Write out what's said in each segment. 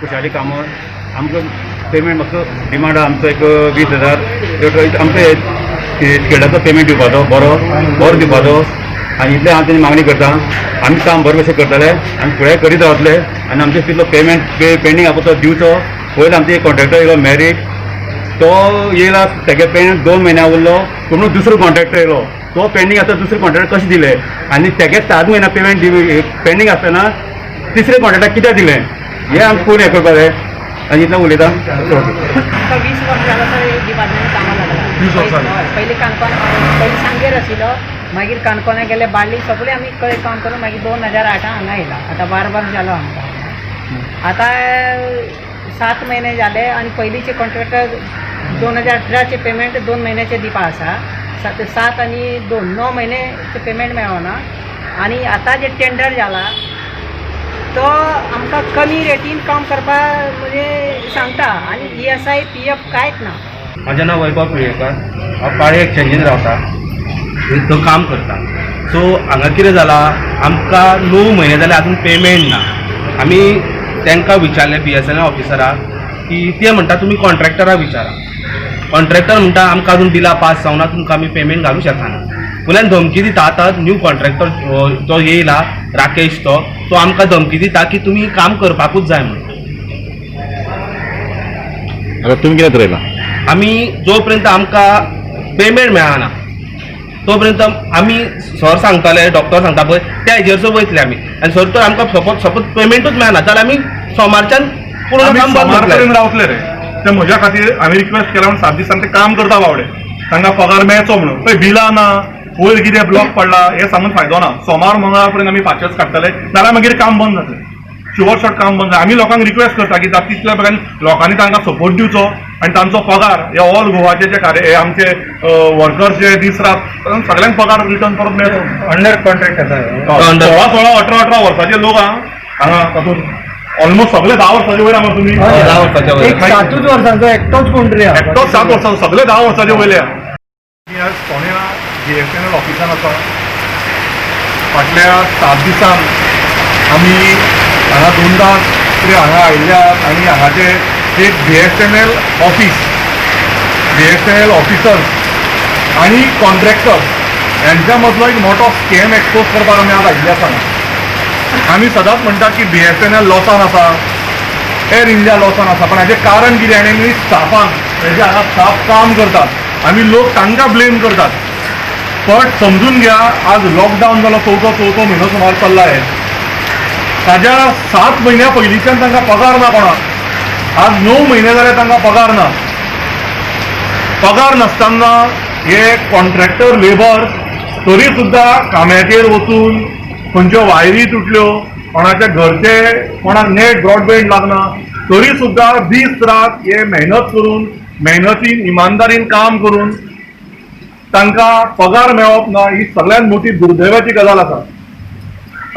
खुशाली कामत. आमकां पेमेंट मातसो डिमांड आमचो एक 20,000 आमचो स्केडाचो पेमेंट दिवपाचो, बरो बरो दिवपाचो. आनी इतलें हांव तेजी मागणी करता. आमी काम बरें भशेन करतले आनी फुडें करीत रावतले आनी आमचे तितलो पेमेंट पेंडींग आसा तो दिवचो. पयलीं आमचे कॉन्ट्रॅक्टर येयलो मॅरीट, तो येयला, तेगे पेमेंट 2 म्हयन्या उरलो. पूण दुसरो कॉन्ट्रॅक्टर येयलो, तो पेंडींग आसा. दुसरे कॉन्ट्रॅक्टर कशें दिले आनी तेगे 7 म्हयन्या पेमेंट पेंडींग आसतना तिसरे कॉन्ट्रॅक्टर कित्याक दिलें, हें आमकां कोण हें करपाक जाय. आनी इतलें उलयता. 20 वर्सां जालो सर डिपार्टमेंट कामाक लागला. 20 वर्सां. हय, पयलीं काणकोण, पयलीं सांगेर आशिल्लो, मागीर काणकोणा गेले, बार्ली सगळें आमी काम करून मागीर 2008 हांगा येयला. आतां 12 वर्सां जालो आमकां. आतां 7 म्हयने जाले आनी पयलींचे कॉन्ट्रॅक्टर 2018चे पेमेंट 2 म्हयन्याचे दिवपा आसा. 7 आनी 2, 9 म्हयन्याचे पेमेंट मेळना. आनी आतां जे टेंडर जाला तो आमकां कमी रेटीन काम करपाक म्हणजे सांगता आनी ESI PF कांयच ना. म्हाजें नांव वैभव पिळयेकर. हांव पाळी एक्सचेंजीन रावता, थंय काम करता. सो हांगा कितें जालां, आमकां 9 म्हयने जाले आजून पेमेंट ना. आमी तांकां विचारलें BSNL ऑफिसराक की ते म्हणटा तुमी कॉन्ट्रॅक्टराक विचारा. कॉन्ट्रॅक्टर म्हणटा आमकां अजून बिलां पास जावना, तुमकां आमी पेमेंट घालूंक शकना. वयल्यान धमकी दिता. आतां न्यू कॉन्ट्रॅक्टर जो येयला राकेश, तो तो आमकां धमकी दिता की तुमी काम करपाकूच जाय म्हणून. आतां तुमी कितें थरयलां? आमी जो पर्यंत आमकां पेमेंट मेळना तो पर्यंत आमी सर सांगताले, डॉक्टर सांगता पळय त्या हेजेर वयतले आमी. आनी सर तर आमकां सपोज पेमेंटूच मेळना जाल्यार आमी सोमारच्यान पूर्ण काम बंद सोमार रावतले रे. ते म्हज्या खातीर आमी रिक्वेस्ट केला म्हणून 7 दिसान ते काम करता बावडे, तांकां पगार मेळचो म्हणून. पळय बिलां ना, वयर कितें ब्लॉक पडला हें सांगून फायदो ना. सोमार मंगळार पर्यंत आमी पाचेच काडटले, नाल्यार मागीर काम बंद जातलें. शुअर शॉट काम बंद जालें. आमी लोकांक रिक्वेस्ट करता की जाता तितल्या बेगीन लोकांनी तांकां सपोर्ट दिवचो आनी तांचो पगार हे ऑल गोवाचे जे कार्य हे आमचे वर्कर्स जे दीस रात सगळ्यांक पगार रिटर्न परत मेळचो. अंडर कॉन्ट्रॅक्ट आसा. 16 16 18 18 वर्साचे लोक आहा हांगा, तातूंत ऑलमोस्ट सगळे 10 वर्साचे वयर आहा तुमी. 10 वर्साच्या वयर. एक 7 वर्सांचो एकटोच कोण तरी आहा. एकटोच 7 वर्सांचो, सगळे 10 वर्साचे वयले आहा. आमी आज फोंड्या BSNL ऑफिसान आसा. फाटल्या 7 दिसान आमी हांगा दोनदां तरी हांगा आयिल्ले आहात आनी हांगाचे एक BSNL office, BSNL officers आनी कॉन्ट्रॅक्टर यांच्या मदलो एक मोठो स्कॅम एक्सपोज करपाक आमी आज आयिल्ले आसा. आमी सदांच म्हणटात की BSNL लॉसान आसा, एअर इंडिया लॉसान आसा, पण हाचें कारण कितें? आनी आमी स्टाफांक, म्हणजे हांगा स्टाफ काम करतात, आमी लोक तांकां ब्लेम करतात. पण समजून घ्या, आज लॉकडावन जालो, चवथो म्हयनो सुमार चल्ला आहे. ताज्या 7 म्हयन्या पयलींच्यान तांकां पगार ना कोणाक. आज 9 म्हयने जाले तांकां पगार ना. पगार नासतना हे कॉन्ट्रॅक्टर लेबर तरी सुद्दां काम्याचेर वचून खंयच्यो वायरी तुटल्यो, कोणाच्या घरचे कोणाक नेट ब्रॉडबँड लागना, तरी सुद्दां दीस रात हे मेहनत करून, मेहनतीन इमानदारीन काम करून तांकां पगार मेळप ना, ही सगळ्यात मोठी दुर्दैवाची गजाल आसा.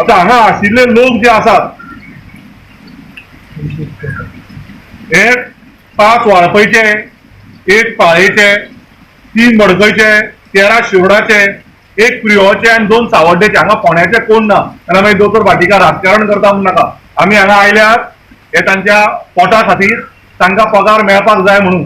आतां हांगा आशिल्ले लोक जे आसात हे 5 वाळपयचे, 1 पाळयेचे, 3 मडकयचे, 13 शिवडाचे, 1 प्रियोचे आनी 2 सावड्डेचे. हांगा फोंड्याचे कोण ना. जाल्यार मागीर दोतोर भाटीकार राजकारण करता म्हूण नाका. आमी हांगा आयल्यात हे तांच्या पोटा खातीर, तांकां पगार मेळपाक जाय म्हणून.